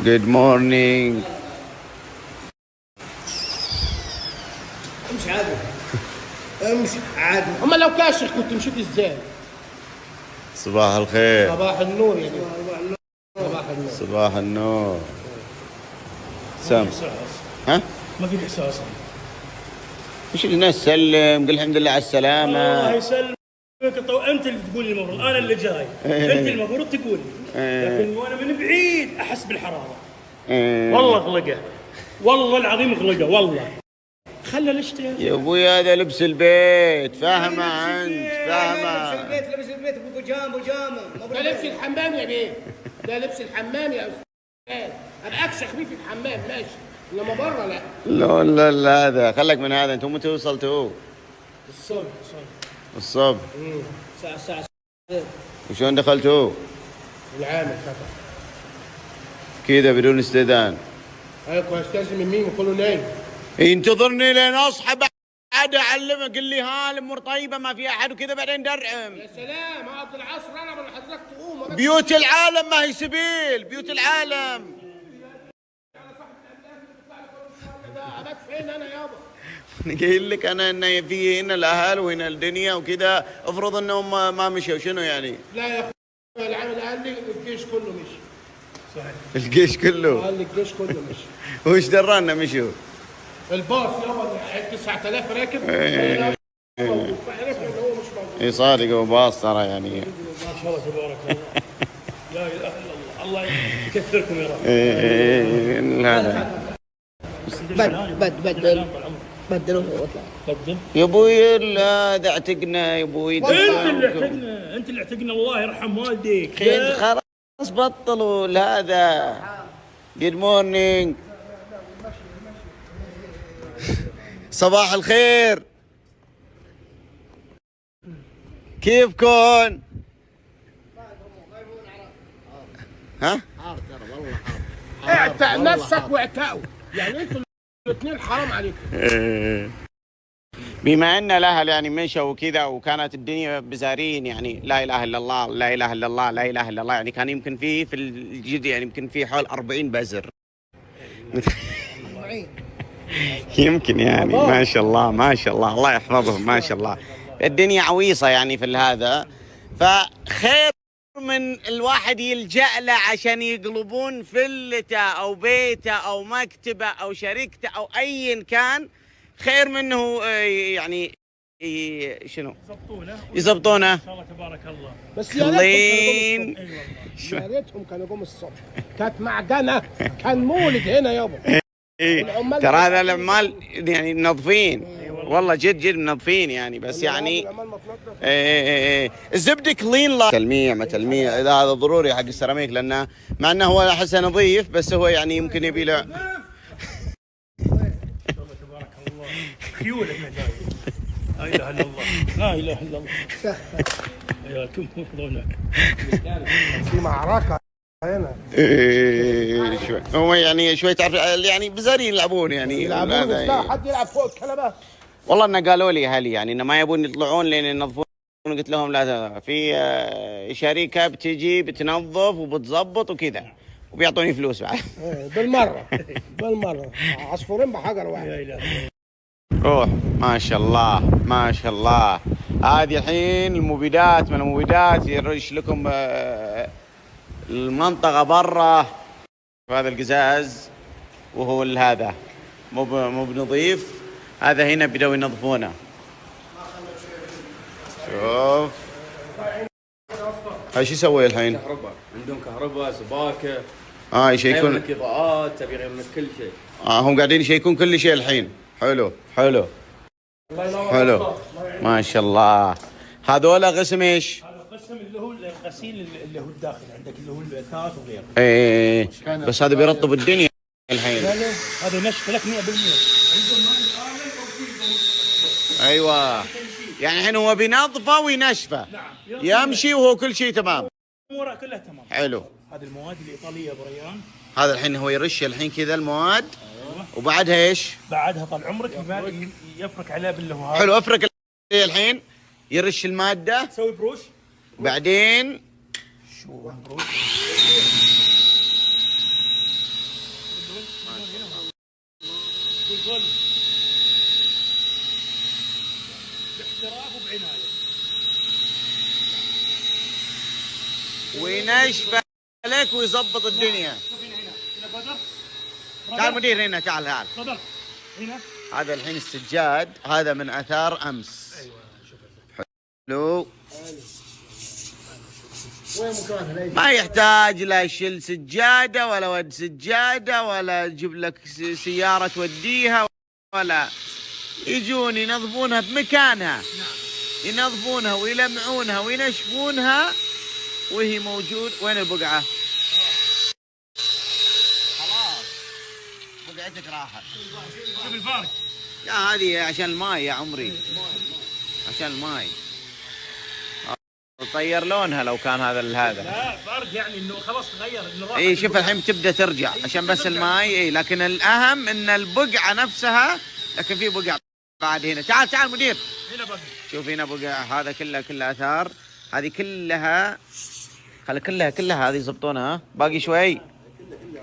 Good morning. امشي عادي، امشي عادي. اما لو كاشخ كنت مشيت ازاي؟ صباح الخير. صباح النور يا جماعة. صباح النور. صباح النور. سام، ها؟ ما فيك احساس. وش الناس؟ سلم، قل الحمد لله على الله السلامة. يسلمك. انت اللي تقول لي المفروض انا اللي جاي، انت المفروض تقول لي، لكن وانا من بعيد احس بالحرارة. إيه. والله غلقه، والله العظيم غلقه، والله خلى الاشتياق. يا ابوي هذا لبس البيت، فاهمه انت؟ لبس فاهمه. البيت، لبس البيت بجامه بجامه. ده لبس الحمام يا بيه، ده لبس الحمام يا استاذ. ابقى اكشخ بيه في الحمام ماشي، انما بره لا. لا لا لا، هذا خلك من هذا. انتم متى وصلتوا؟ الصبح. الصبح. الساعة وشلون دخلتوا؟ العامل فتح. كذا بدون استئذان؟ ايوه، كنت استاذن من مين؟ وكله نايم. ينتظرني لين اصحى بعد اعلمه، قل لي ها الامور طيبة ما في احد وكذا، بعدين درعم. يا سلام، اقعد العصر انا من حضرتك تقوم. بيوت العالم ما هي سبيل، بيوت العالم. ابات فين انا يابا؟ قايل لك انا انه في هنا الاهل وهنا الدنيا وكذا، افرض انهم ما مشوا شنو يعني؟ لا يا اخويا، العامل قال لي الجيش كله مشي. صحيح. الجيش كله؟ قال لي الجيش كله مشي. وش درانا مشوا؟ الباص يابا 9000 راكب موجود، فعرفنا ان هو مش موجود. اي صادق، هو باص ترى يعني. ما شاء الله تبارك الله، لا اله الا الله، الله يكثركم يا رب. إيه، هذا بد بد بدل بدل واطلع. بدل. يا ابوي هذا اعتقنا يا ابوي. انت اللي اعتقنا، انت اللي اعتقنا، الله يرحم والديك. خير خلاص بطلوا هذا. Good morning، صباح الخير، كيفكن؟ ها؟ اعتق نفسك واعتقوا، يعني انتوا الاثنين حرام عليكم. بما ان الاهل يعني مشوا وكذا وكانت الدنيا بزارين، يعني لا اله الا الله، لا اله الا الله، لا اله الا الله، يعني كان يمكن فيه في الجد يعني يمكن في حول 40 بزر يمكن، يعني ما شاء الله ما شاء الله، الله يحفظهم، ما شاء الله الدنيا عويصة يعني في هذا، فخير من الواحد يلجأ له عشان يقلبون فلته او بيته او مكتبه او شركته او ايا كان، خير منه يعني شنو يزبطونه. يزبطونه. ما شاء الله تبارك الله. بس يا ريتهم clean. كانوا جم الصبح، يا ريتهم كانوا جم الصبح، كانت معجنه، كان مولد هنا يابا. إيه. العمال ترى هذا العمال يعني منظفين، والله جد جد منظفين يعني، بس يعني العمال ما تنظف. ايه ايه ايه الزبدة clean، لا تلميع ما تلميع، اذا هذا ضروري حق السيراميك، لانه مع انه هو احسه نظيف بس هو يعني يمكن يبي له. ما شاء الله تبارك الله، خيول احنا جاي. لا اله الا الله، لا اله الا الله، يا كم هناك. في معركة هنا. إيه شوي هو يعني شوي تعرف يعني بزارين يلعبون يعني. يلعبون. هذا لا إيه. حد يلعب فوق الكنبة. والله انه قالوا لي اهلي يعني انه ما يبون يطلعون لين ينظفون، قلت لهم لا، في شركة بتجي بتنظف وبتظبط وكذا وبيعطوني فلوس بعد. إيه، بالمرة بالمرة، عصفورين بحجر واحد. لا اله. روح، ما شاء الله ما شاء الله، هذه الحين المبيدات، من المبيدات يرش لكم المنطقة برا. هذا القزاز وهو هذا مو بنظيف، هذا هنا بدأوا ينظفونه. شوف هاي شو يسوي الحين؟ كهرباء عندهم، كهرباء، سباكه. يشيكون. لك اضاءات، تبي يغيرون لك كل شيء. هم قاعدين يشيكون كل شيء الحين. حلو حلو حلو، ما شاء الله. هذولا قسم ايش؟ هذا قسم اللي هو الغسيل اللي هو الداخل عندك، اللي هو الاثاث وغيره. ايه، بس هذا بيرطب الدنيا الحين. لا لا، هذا نشف لك 100%. ايوه، يعني الحين هو بينظفه وينشفه. نعم. يمشي وهو كل شيء تمام. اموره كلها تمام. حلو. هذه المواد الايطالية ابو ريان. هذا الحين هو يرش الحين كذا المواد، وبعدها ايش؟ بعدها طال عمرك يفرك عليه باللي هو هذا. حلو، افرك الحين يرش المادة. سوي brush. بعدين شو brush. والفل باحتراف وبعنايه. وينشف لك ويظبط الدنيا. شوف هنا هنا هنا بدر. تعال مدير هنا، تعال تعال. بدر هنا. هذا الحين السجاد هذا من اثار امس. ايوه شوف. حلو. وين مكانها؟ ما يحتاج لا شيل سجادة ولا ود سجادة ولا جيب لك سيارة توديها، ولا يجون ينظفونها بمكانها. ينظفونها ويلمعونها وينشفونها وهي موجود. وين البقعة؟ خلاص بقعتك راحت. شوف الفرق. لا هذه عشان الماي يا عمري، عشان الماي طير لونها لو كان هذا هذا. لا فرق يعني انه خلاص تغير انه راح. اي شوف الحين تبدا ترجع عشان بس الماي. اي لكن الاهم ان البقعة نفسها، لكن في بقع بعد هنا. تعال تعال مدير. هنا بقى. شوف هنا بقع، هذا كله كله اثار، هذه كلها خل كلها كلها هذه يزبطونها. باقي شوي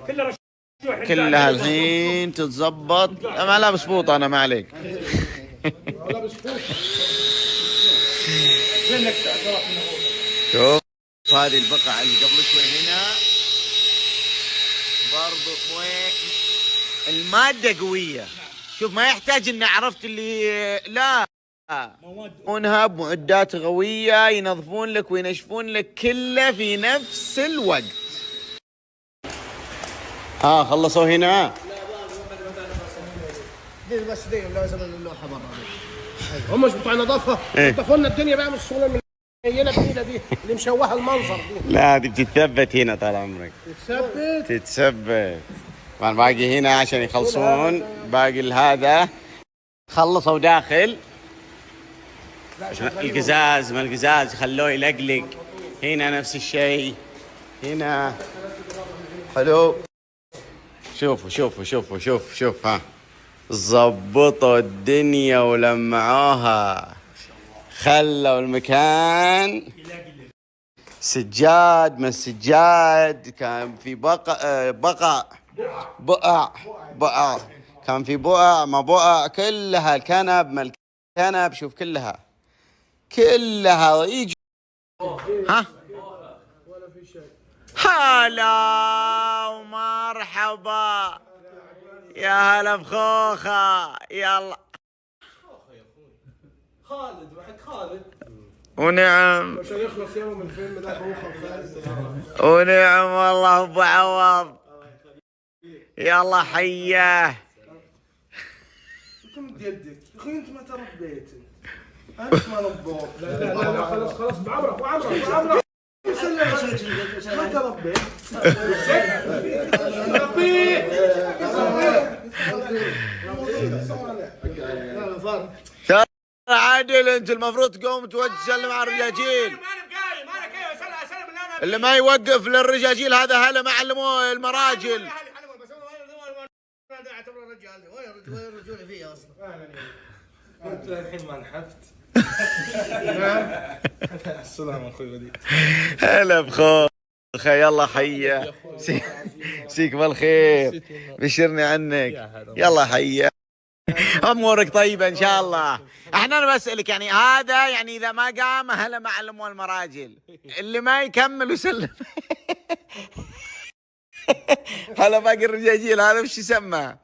كلها رشوح كلها الحين تتزبط. ما لابس فوطه انا، ما عليك. شوف هذه البقعة اللي قبل شوي هنا برضو المادة قوية. شوف ما يحتاج ان عرفت اللي لا ينظفونها بمعدات قوية، ينظفون لك وينشفون لك كله في نفس الوقت. ها خلصوا هنا؟ دي بس دي لازم اللوحة برا. هم مش بتوع نظافة؟ نظفوا لنا الدنيا بقى من الصورة المنيله الجديدة دي اللي مشوهة المنظر دي. لا دي بتتثبت هنا طال عمرك. تتثبت تتثبت. طبعا باقي هنا عشان يخلصون باقي هذا. خلصوا داخل القزاز، ما القزاز خلوه يلقلق. هنا نفس الشيء هنا. حلو. شوفوا شوفوا شوفوا شوف شوف، ها زبطوا الدنيا ولمعوها، خلوا المكان سجاد ما السجاد كان في بقع بقع بقع بقع، كان في بقع ما بقع، كلها الكنب ما الكنب، شوف كلها كلها يجي. ها هلا ومرحبا يا هلا بخوخة. يلا خالد معك خالد ونعم عشان يخلص يوم من الفيلم ده. خوخه وخالد ونعم والله ابو عوض. يلا حياة. تمد يدك يا اخوي، انت ما تربيت، انت ما ربوك. لا لا لا خلاص خلاص، بعمرك وعمرك وعمرك ما تربيت. ترى عادل انت المفروض تقوم تسلم على الرجاجيل. اللي ما يوقف للرجاجيل هذا هلا ما علموه المراجل. انت الحين ما نحفت. السلام اخوي وليد. هلا بخوخة. يلا حيا، سيك بالخير، بشرني عنك. يلا حيا، امورك طيبة ان شاء الله. احنا انا بسالك يعني هذا يعني اذا ما قام هلا ما علموه المراجل، اللي ما يكمل وسلم. هلا باقي الرجاجيل هذا وش يسمى؟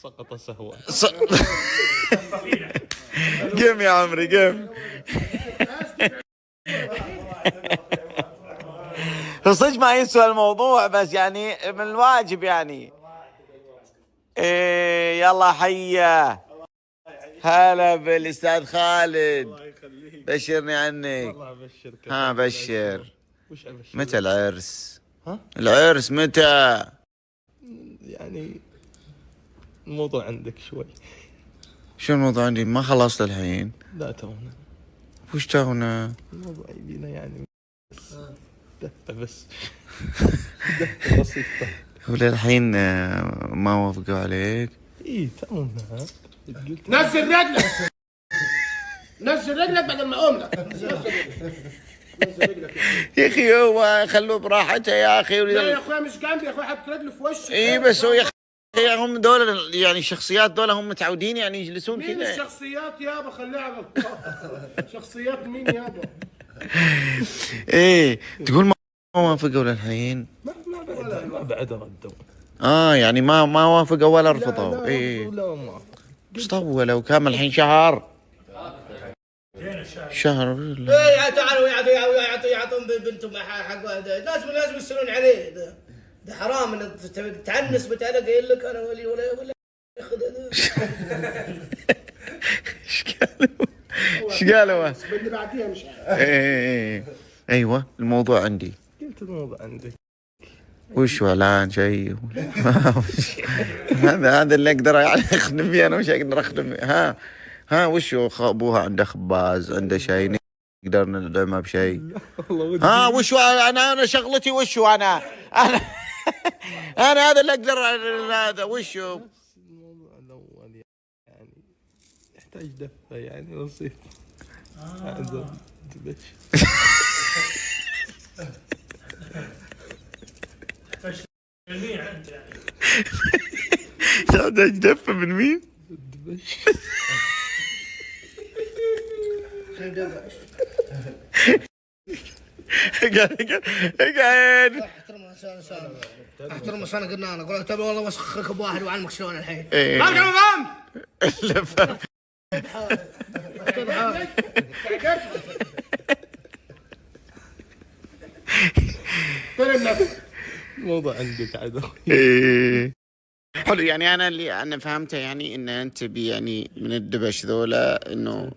سقط سهوا. قم يا عمري قم. صدق ما يسوى الموضوع، بس يعني من الواجب يعني. إيه يلا حيا. هلا بالاستاذ خالد. بشرني عنك. الله ابشرك. ها بشر. وش ابشر؟ متى العرس؟ ها؟ العرس متى؟ يعني الموضوع عندك شوي. شو الموضوع عندي؟ ما خلصت الحين. لا تونا. وش تونا؟ الموضوع يبينا يعني بس دفة، بس دفة بسيطة. هو للحين ما وافقوا عليك؟ اي تونا قلت. نزل رجلك، نزل رجلك بدل ما اقوم لك. نزل رجلك يا اخي هو خلوه براحته يا اخي. لا يا اخويا مش جنبي يا اخويا، حاطط رجله في وشي. اي بس هو اخي هم دول يعني الشخصيات دول هم متعودين يعني يجلسون مين كذا. الشخصيات يابا؟ خليها على الله. شخصيات مين يابا؟ ايه تقول ما وافقوا للحين. ما بعد ردوا. يعني ما وافقوا ولا رفضوا. ايه لا ما بس طولوا كم الحين؟ شهر شهر. إيه، تعالوا يعطوا يعطون بنتهم حق واحد. لازم يسألون عليه. ده حرام ان تعنس بتعلق قايل لك انا ولي ولا ياخذ. ايش قالوا؟ ايش قالوا؟ اللي بعديها مش عارف. ايه ايوه الموضوع عندي. قلت الموضوع عندك. وش اعلان شيء؟ هذا اللي اقدر يعني اخدم فيه انا، وش اقدر اخدم فيه؟ ها وش ابوها عنده خباز، عنده شيء نقدر ندعمه بشيء؟ ها وش انا شغلتي وش انا انا انا هذا اللي اقدر هذا وش نفس الموضوع الاول يعني يحتاج دفة يعني بسيط. هذا دبش. تجميع انت يعني. تحتاج دفة من مين؟ دبش. قاعد احترم انسان احترم انسان. قلنا انا اقول تبي والله وسخك بواحد وعلمك شلون الحين. إيه. ما احترم نفسك. الموضوع عندك عاد. إيه. حلو يعني انا اللي انا فهمته يعني ان انت بي يعني من الدبش ذولا انه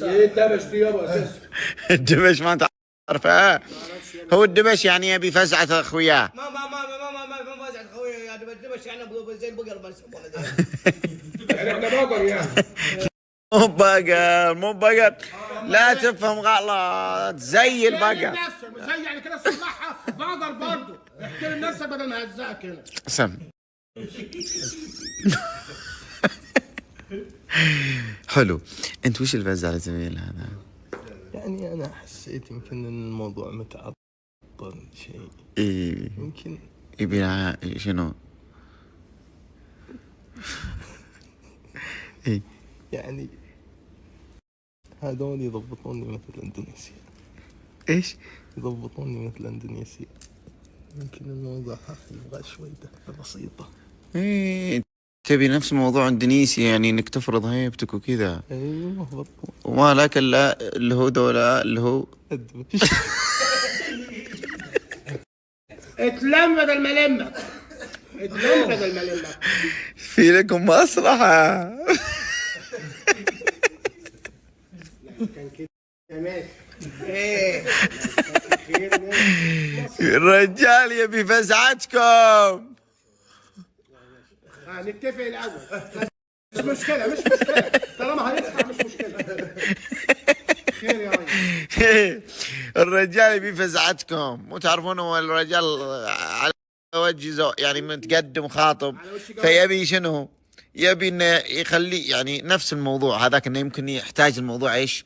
ايه الدبش دي يابا اساسا؟ الدبش ما تعرفه؟ هو الدبش يعني يبي فزعة اخوياه. ما ما ما ما ما ما ما فزعت خوي يا دبش يعني زي البقر ما يسمونه. يعني احنا بقر يعني. مو بقر مو بقر، لا تفهم غلط، زي البقر. نفسك زي يعني كده صلحها بقر برضه. احترم نفسك بدل ما اهزقك هنا. سم. حلو، انت وش الفزعة على زميل هذا؟ يعني انا حسيت يمكن ان الموضوع متعطل شيء. ايه يمكن يبي شنو؟ ايه يعني هذول يضبطوني مثل اندونيسيا. ايش؟ يضبطوني مثل اندونيسيا. يمكن الموضوع يبغى شوي دفة بسيطة. ايه تبي نفس موضوع اندونيسيا يعني انك تفرض هيبتك وكذا. ايوه بالضبط. وما لك الا اللي هو دولا اللي هو الدبش. اتلم بدل ما لمك. اتلم بدل ما لمك. في لكم مصلحة. كان كده ماشي. ايه الرجال يبي فزعتكم. نتفق الاول. مش مشكلة مش مشكلة طالما هندفع مش مشكلة. خير يا ريس. الرجال يبي فزعتكم، مو تعرفون هو الرجال على وجه يعني متقدم خاطب، فيبي شنو؟ يبي انه يخلي يعني نفس الموضوع هذاك انه يمكن يحتاج الموضوع ايش؟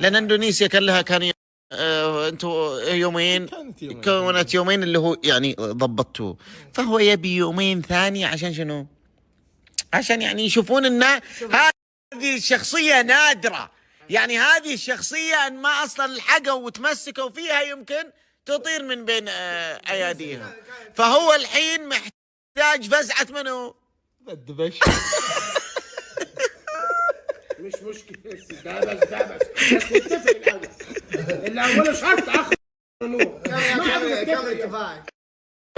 لان اندونيسيا كان لها كان انتوا يومين، كانت يومين اللي هو يعني ضبطتوه، فهو يبي يومين ثانية عشان شنو؟ عشان يعني يشوفون ان هذه الشخصية نادرة، يعني هذه الشخصية ان ما اصلا لحقوا وتمسكوا فيها يمكن تطير من بين اياديهم، فهو الحين محتاج فزعة منو؟ الدبش. مش مشكلة دبش دبش بس نتفق الاول. اللي اوله شرط اخر نور. كم الاتفاق؟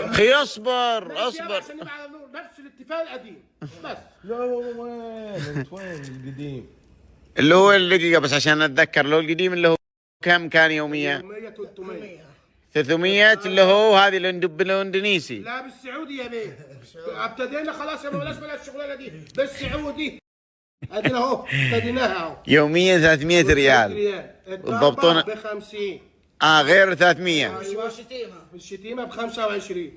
اخي اصبر اصبر عشان نبقى على نور نفس الاتفاق القديم بس. لا والله وين انت وين القديم؟ اللي هو الدقيقة بس عشان اتذكر، اللي هو القديم اللي هو كم كان يوميا؟ 100 300 300 اللي هو هذه الاندونيسي. لا بالسعودي يا بيه. ابتدينا خلاص يا بلاش بلاش الشغلانة دي بالسعودي. ادينا اهو ابتديناها اهو. يوميا 300 ريال. الضبطون ب 50. غير 300. الشتيمة. الشتيمة ب 25.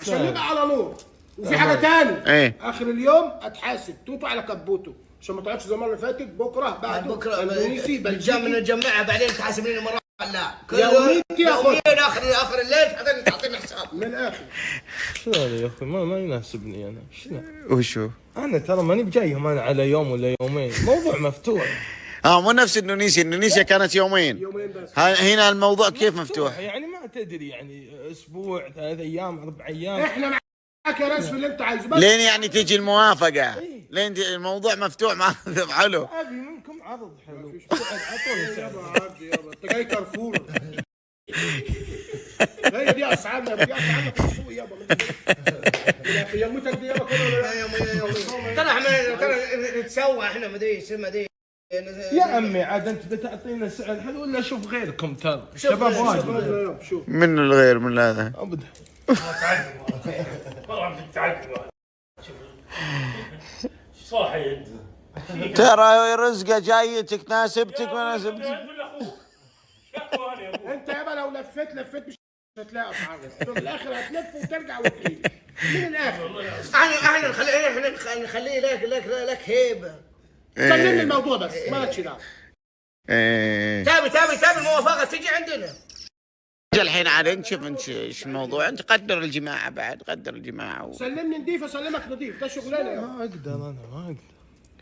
عشان نبقى على نور. وفي حاجة ثانية. ايه اخر اليوم اتحاسب توتو على كبوته عشان ما تقعدش زي المرة اللي فاتت. بكره بعده بكره اندونيسي بلجيكي بلجيكي نجمعها بعدين تحاسبني مرة. لا كل يوميتي ياخذ. يوميا اخر الليل تعطينا حساب من الاخر. شنو هذا يا اخوي؟ ما يناسبني انا. شنو؟ وشو؟ انا ترى ماني بجايهم انا على يوم ولا يومين، موضوع مفتوح. مو نفس اندونيسيا، اندونيسيا كانت يومين. يومين بس. هنا الموضوع كيف مفتوح؟ يعني ما تدري، يعني اسبوع، 3 ايام، 4 ايام. احنا معاك يا ريس في اللي انت عايزه بس. لين يعني تجي الموافقة، لين الموضوع مفتوح مع حلو. ابي منكم عرض حلو، اعطوني سعر. يابا عبد يابا، انت جاي كارفور. هي دي اسعارنا، دي اسعارنا في السوق يابا. يوميتك دي يابا كده ولا لا؟ ترى احنا ترى نتسوى احنا ما ادري ايش ما ادري. يا عمي عاد انت بتعطينا سعر حلو ولا شوف غيركم؟ ترى شباب واجد. شوف من الغير من هذا؟ ابدا. والله عم تتعقب. شوف صاحي انت. ترى رزقه جايتك ناسبتك ما ناسبتك. انت ولا اخوك؟ شكوى انا يا ابوك. انت يابا لو لفيت مش هتلاقي اسعارنا في الاخر، هتلف وترجع وتعيد من الاخر. احنا نخليه، احنا نخليه لك هيبة. سلمني الموضوع بس، مالكش دعوه. ايه تابي الموافقة تجي عندنا. الحين عاد انت شوف انت ايش الموضوع، انت قدر الجماعة بعد، قدر الجماعة سلمني نضيف اسلمك نضيف، ده شغلانة يابا. ما اقدر انا، ما اقدر.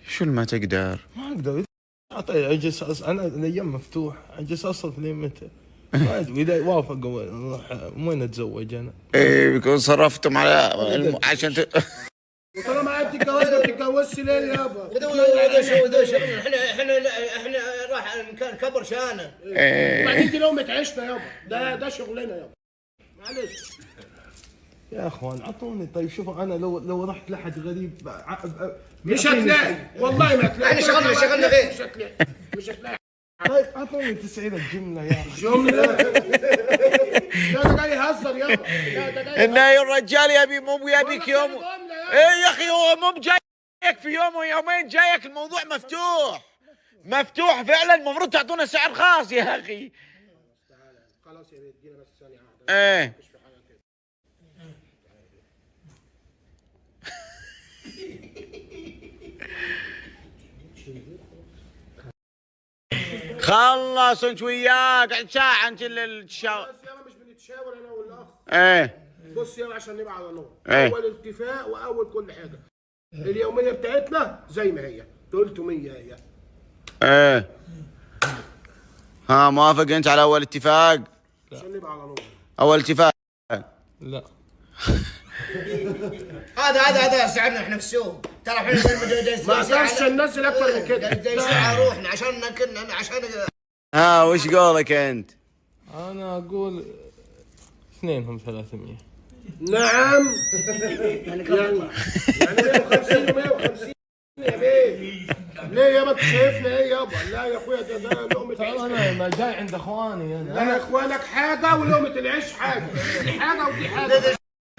شو اللي ما تقدر؟ ما اقدر اعطي اجلس انا الايام مفتوح، اجلس اصرف لين متى؟ ما ادري اذا وافقوا نروح وين اتزوج انا؟ ايه بيكون صرفتم على عشان وطالما قد الجواز ما بتتجوزش ليه يابا؟ وذا شغلنا احنا راح نكبر شانه. إيه. وبعدين دي لقمة عيشنا يابا، ده شغلنا يابا. معلش يا اخوان اعطوني. طيب شوفوا انا لو رحت لحد غريب مش هتلاقي، والله ما هتلاقي. احنا شغلنا غير. مش هتلاقي، مش هتلاقي. طيب اعطوني تسعيرة جملة يا اخي. جملة؟ لا ده جاي يهزر يابا، لا ده جاي. انه الرجال يبي مو يبيك يوم. ايه يا اخي هو مو بجايك في يوم ويومين، جايك الموضوع مفتوح مفتوح فعلا. المفروض تعطونا سعر خاص يا اخي. خلاص يا بيه، ادينا بس ثانية واحدة. ايه مش في حاجة كده. خلص انت وياك قعد ساعة انت اللي تشاور. بس يابا مش بنتشاور انا والاخ. ايه بص يابا عشان نبقى على نور. ايه. اول اتفاق واول كل حاجة. اليومية بتاعتنا زي ما هي 300 هي. ايه ها موافق انت على اول اتفاق؟ عشان نبقى على نور. اول اتفاق. لا هذا سعرنا احنا في السوق، ترى احنا ما اقدرش ننزل اكتر من كده. دايسين روحنا عشان كنا عشان. ها وش قولك انت؟ انا اقول اثنينهم 300. نعم يعني 150 و150 يا بيه. ليه يابا انت شايفنا ايه يابا؟ لا يا اخويا ده لقمة ترى عيش. انا ما جاي عند اخواني انا. لا يا اخوانك حاجة ولقمة العيش حاجة، دي حاجة ودي حاجة.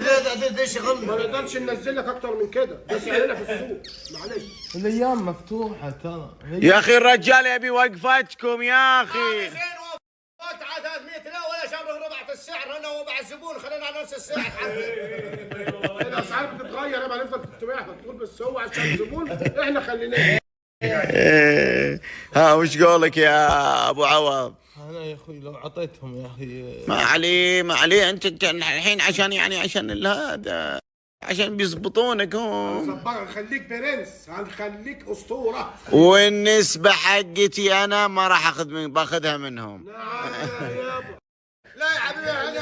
ذا شغلنا. ما نقدرش ننزل لك اكتر من كده، ده سعرنا في السوق. معلش الايام مفتوحة ترى. يا اخي الرجال يبي وقفتكم يا اخي. زين وافقت على 300 لا ولا شهر ربعت السعر انا ومع الزبون خلينا على نفس السعر. الاسعار بتتغير يابا، هنفضل 300 احنا طول، بس هو عشان الزبون احنا خليناه. إيه. ها وش قولك يا ابو عوض؟ انا يا اخوي لو اعطيتهم يا اخي ما عليه ما عليه، انت الحين عشان يعني عشان هذا عشان بيزبطونك هم. هنخليك برنس، هنخليك اسطورة. والنسبة حقتي انا ما راح اخذ من باخذها منهم. نعم يا يابا. لا يا حبيبي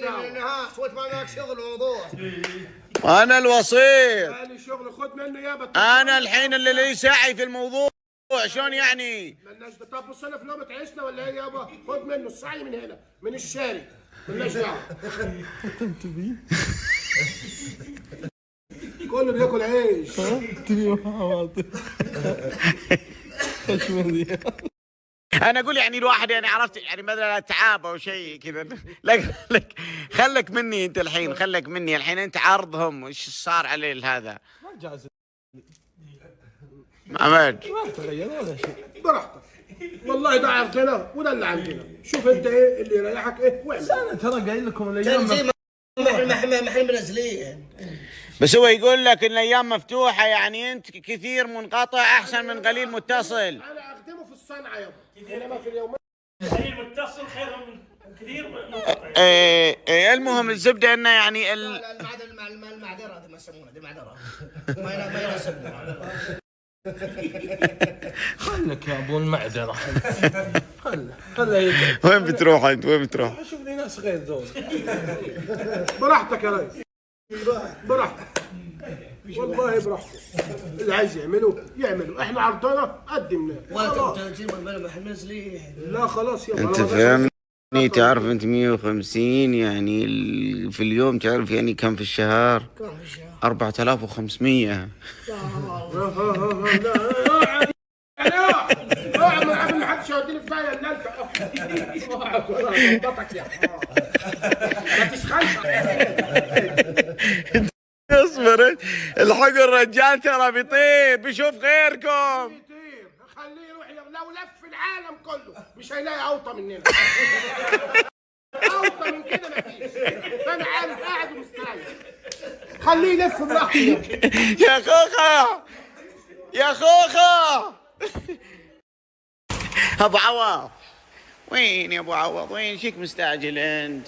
احنا ها سويت ما معك شغل الموضوع. انا الوسيط، قال شغل خد منه يابا. انا الحين اللي لي سعي في الموضوع. شلون يعني؟ مالناش. طب بص انا في لقمة عيشنا ولا ايه يابا؟ خد منه السعي من هنا من الشاري، مالناش دعوه. انت تبي؟ كله بياكل عيش. تبي ما خشمني. انا اقول يعني الواحد يعني عرفت يعني مثلا تعاب او شيء كذا. لك لك خلك مني انت الحين، خلك مني الحين. انت عرضهم وش صار عليه هذا؟ ما جاز. محمد ما تغير ولا شيء. براحتك والله، ده عرضنا وده اللي عندنا. شوف انت ايه اللي يريحك ايه واعمل. انا ترى قايل لكم الايام تنزيل ما احنا منزلين. بس هو يقول لك ان الايام مفتوحة، يعني انت كثير منقطع احسن من قليل متصل. انا اخدمه في الصنعة يابا، انما في اليومية المتصل خيرهم كثير منقطع. ايه ايه، المهم الزبدة انه يعني لا، المعذره هذه ما يسمونها، دي معذرة، ما يناسبنا. خلك يا ابو المعذره، خله خله يقعد. وين بتروح انت؟ وين بتروح؟ شوف لي ناس غير ذول. براحتك يا ريس، براحتك والله براحتك، اللي عايز يعمله يعمله، احنا عرضنا قدمناه. ولا خلاص. تجيب محمس لي. لا خلاص يلا. انت فاهمني؟ تعرف انت 150 يعني في اليوم، تعرف يعني كم في الشهر؟ كم في الشهر؟ 4500. ها ها ها، لا اقعد اقعد، ما عارف ان حدش هيوديني في داهية الا انت. اقعد ولا هظبطك يا ما تسخنش. اصبر، الحق الرجال ترى بيطير، بيشوف غيركم. يطير، خليه يروح، لو لف العالم كله مش هيلاقي اوطى مننا، اوطى من كده مفيش. انا عارف قاعد ومستريح، خليه يلف براحته. يا خوخة يا خوخة، ابو عوض وين يا ابو عوض؟ وين شيك مستعجل انت؟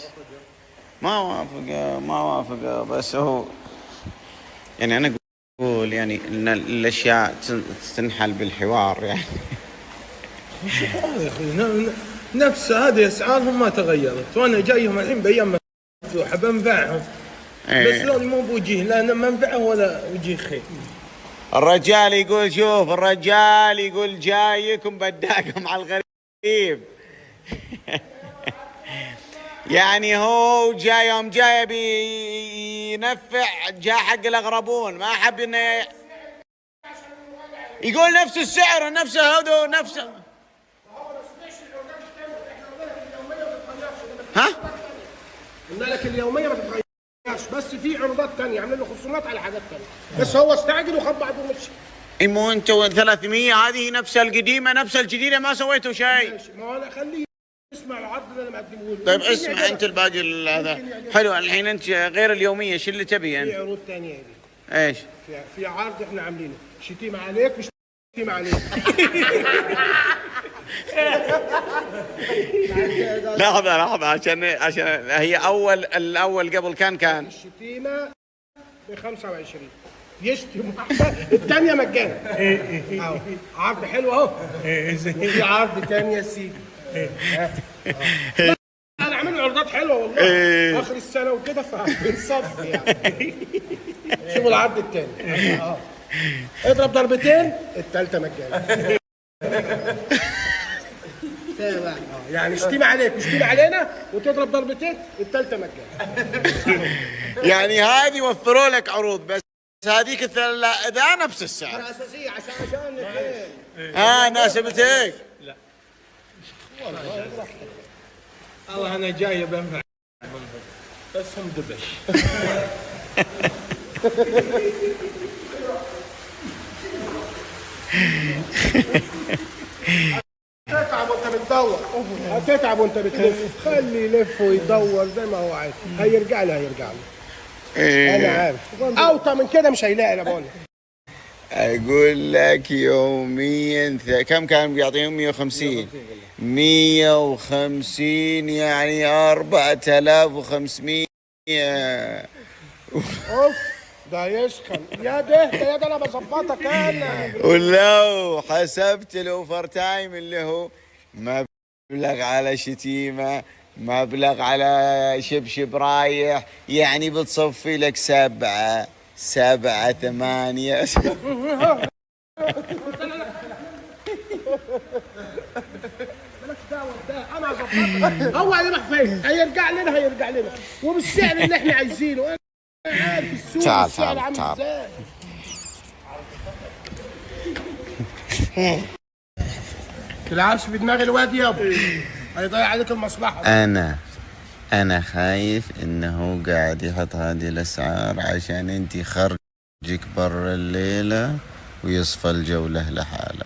ما وافق، ما وافق، بس هو يعني انا اقول يعني ان الاشياء تنحل بالحوار يعني. يا اخوي نفس هذه اسعارهم ما تغيرت، وانا جايهم الحين بايام مفتوحة بنفعهم، بس إيه. ذول مو بوجيه لا منفعه ولا وجيه خير. الرجال يقول شوف، الرجال يقول جايكم بداكم على الغريب. يعني هو جاي يوم جاي بينفع، جاء حق الاغربون، ما حب انه يقول نفس السعر نفس هذا نفس، ها؟ قلنا لك اليومية ما تتغيرش، بس في عروضات ثانية، عاملين له خصومات على حاجات ثانية، بس هو استعجل وخد بعضه ومشي. إي مو انتوا 300 هذه نفس القديمة نفس الجديدة، ما سويتوا شيء. ماشي، ما هو انا خليه يسمع العرض اللي انا مقدمه له. طيب يمكن اسمع يعجبك. انت الباقي هذا حلو. الحين انت غير اليومية شو اللي تبي في انت؟ عروض ثانية يا بيه. ايش؟ في عرض احنا عاملينه، شتيمه عليك مش شتيمه عليك. لحظة لحظة، عشان هي اول الاول قبل كان الشتيمة ب 25، يشتم واحدة الثانية مجانا. اهو عرض حلو اهو. وفي عرض ثاني يا سيدي. ها. أهو. انا عامل عروضات حلوة والله، اخر السنة وكده فبنصفي يعني. شوفوا العرض الثاني اهو، اضرب ضربتين الثالثة مجانا. يعني شتيمه عليك وشتيمه علينا وتضرب ضربتين الثالثة مجانا. يعني هذه وفروا لك عروض، بس هذيك ذا نفس السعر. اساسية عشان ها ناسبتك؟ الله انا جاي بنفع بس هم دبش. هتتعب وانت بتدور، هتتعب وانت بتلف، خليه يلف ويدور زي ما هو عايز، هيرجع له هيرجع له. انا عارف اوطى من كده مش هيلاقي. انا بقول لك. اقول لك يوميا كم كان بيعطيهم؟ 150، 150 يعني 4500. اوف ده يسخن يا ده ده يا ده، انا بظبطك انا. ولو حسبت ال overtime اللي هو مبلغ على شتيمه، مبلغ على شبشب رايح، يعني بتصفي لك 7 7 8. مالكش دعوه بده، انا هظبطك. هو هيروح فين؟ هيرجع لنا، هيرجع لنا وبالسعر اللي احنا عايزينه. انا عارف السوق تعال، السعر تعال، عامل تعال. ازاي. تلعبش في دماغ الواد يابا، هيضيع عليك المصلحة. انا خايف انه قاعد يحط هذه الاسعار عشان انت خرجك برا الليلة ويصفى الجو له لحاله،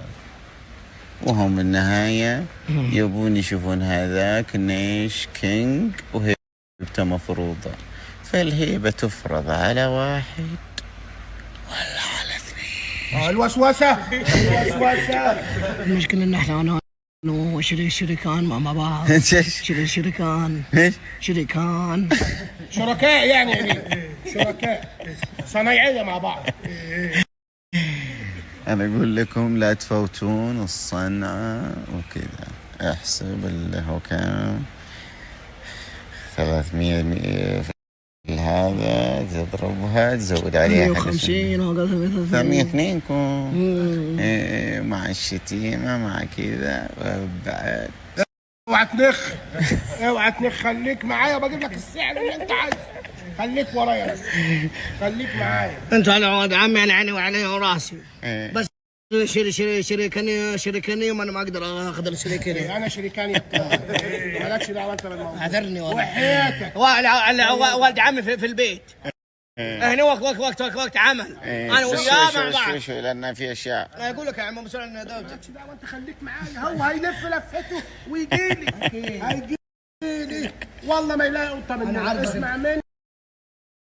وهم بالنهاية يبون يشوفون هذاك نيش king وهيبته مفروضة، فالهيبه تفرض على واحد ولا على اثنين. الوسوسة الوسوسة. المشكلة ان احنا انا شريكان مع بعض. ايش؟ شريكان. ايش؟ شريكان. شركاء يعني يا بيه، شركاء صنايعيه مع بعض. انا اقول لكم لا تفوتون الصنعة وكذا. احسب اللي هو كم، 300 في هذا تضربها تزود عليها حق 150 وقال 302 كم. إيه، مع الشتيمة مع كذا بعد. اوعى تنخ، اوعى تنخ، خليك معايا بجيب لك السعر اللي انت عايزه. خليك ورايا بس، خليك معايا. انت على ولد عمي، على عيني وعلي وراسي. إيه. بس شري شري شريكني شريكني، وانا ما اقدر اخذ الشريكني. انا شريكاني، مالكش دعوه انت بالموضوع. اعذرني والله. وحياتك. ولد عمي في البيت هنا، وقت وقت وقت وقت وقت عمل. إيه، انا بس وياه شوي مع شوي بعض. شوي شوي لان في اشياء. انا اقول لك يا عم ابو سعود إن دولتك. مالكش دعوه انت، خليك معايا. هو هيلف لفته ويجي لي، هيجي لي والله ما يلاقي قطه مننا. اسمع مني.